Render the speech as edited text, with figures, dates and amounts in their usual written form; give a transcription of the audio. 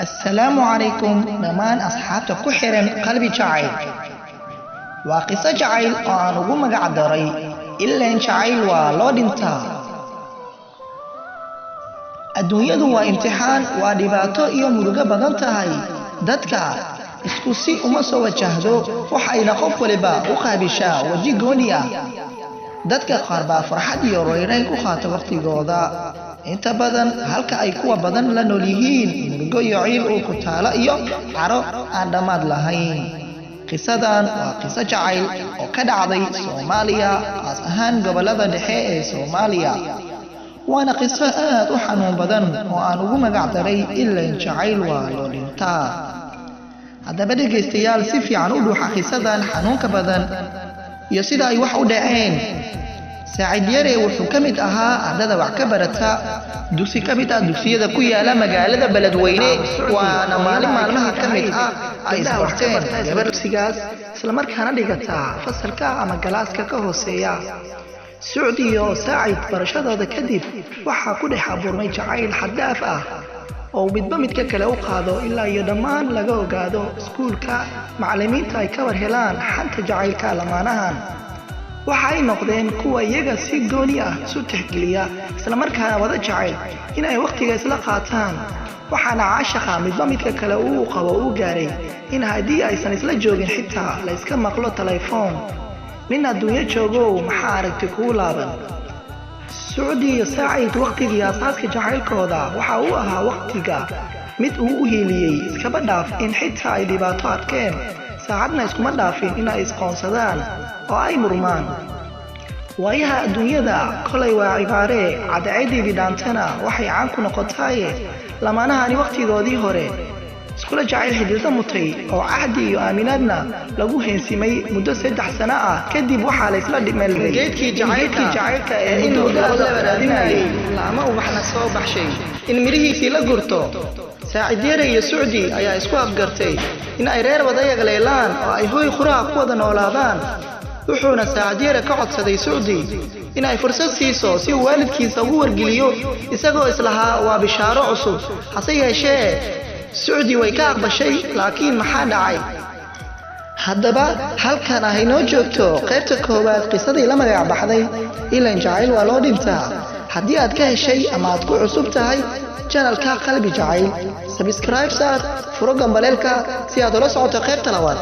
Assalaamu calaykum dhammaan asxaabta ku xiran Qalbi Jacayl. Waa qiso jacayl oo aan ugu magac daray Ileen Jacayl Waa Loo Dhintaa. Adduunyadu waa imtixaan, waa dhibaato iyo murugo badan tahay. Dadka isku si uma soo wajahdo, waxayna qof waliba u qaabishaa waji gooni ah. Dadka qaar baa farxad iyo rayrayn ku qaata waqtigooda inta badan, halka ay kuwa badan la nool yihiin murugo iyo ciil uu ku taalo iyo caro aan dhammaad lahayn. Qisadan waa qiso jacayl oo ka dhacday Soomaaliya, qaas ahaan gobollada dhexe ee Soomaaliya, waana qiso aad u xanuun badan oo aan ugu magac daray Ileen Jacayl Waa Loo Dhintaa. Haddaba dhegaystayaal, si fiican u dhuuxa qisadan xanuunka badan iyo sida ay wax u dhaceen. Saacid Yare wuxuu ka mid ahaa ardada wax ka barata dugsi ka mid ah dugsiyada ku yaala magaalada Beledweyne, waana maalin maalmaha ka mid ah ay isbarteen gabar dugsigaas islamarkaana dhigataa fasalka ama galaaska ka hooseeya. Sucdi iyo Saacid barashadooda kadib waxaa ku dhex abuurmay jacayl xad-dhaaf ah oo midba midka kale u qaado, ilaa iyo dhammaan laga ogaado iskuulka, macallimiinta ay ka war helaan xanta jacaylka lamaanahan. Waxa ay noqdeen kuwa iyaga si gooni ah isu tixgeliya, islamarkaana wada jecel in ay wakhtiga isla qaataan. Waxaana caashaqa midba midka kale uu qabo uu gaaray in haddii aysan isla joogin xitaa la iska maqlo telefoon. Nin adduunyo joogow, maxaa aragti kuu laaban? Sucdi iyo Saacid wakhtigii aasaaska jacaylkooda waxa uu ahaa wakhtiga mid uu u hiiliyey. Iskaba dhaaf in xitaa ay dhibaato arkeen, saacadna iskuma dhaafin in ay isqoonsadaan oo ay murmaan. Waayaha adduunyada kolay waa cibaaree, cadceedeedii dhaantana waxay caan ku noqotaaye. Lamaanahani wakhtigoodii hore iskula jacayl xididdo mutay oo cahdi iyo aaminaadna lagu heensimay muddo 3 sano ah kadib, waxaa la isla dhimelday geedkii jacaylka ee in muddo la raadinayay, laama ubaxna soo baxshay in midhihiisii la gurto. Saacid Yare iyo Sucdi ayaa isku afgartay in ay reer wada yagleelaan oo ay hoy quraha ku wada noolaadaan, wuxuuna Saacid Yare ka codsaday Sucdi in ay fursad siiso si uu waalidkiisa ugu wargeliyo, isagoo islahaa waa bishaaro cusub. Hase yeeshee Sucdi way ka aqbashay, laakiin maxaa dhacay? Haddaba halkan ah inoo joogto qaybta koowaad qisadii la magac baxday Ilan Jacayl Waa Loo Dhintaa. Haddii aad ka heshay ama aad ku cusub tahay channelka Qalbi Jacayl, subscribe saar, furo gambaleelka si aad ula socoto qaybta labaad.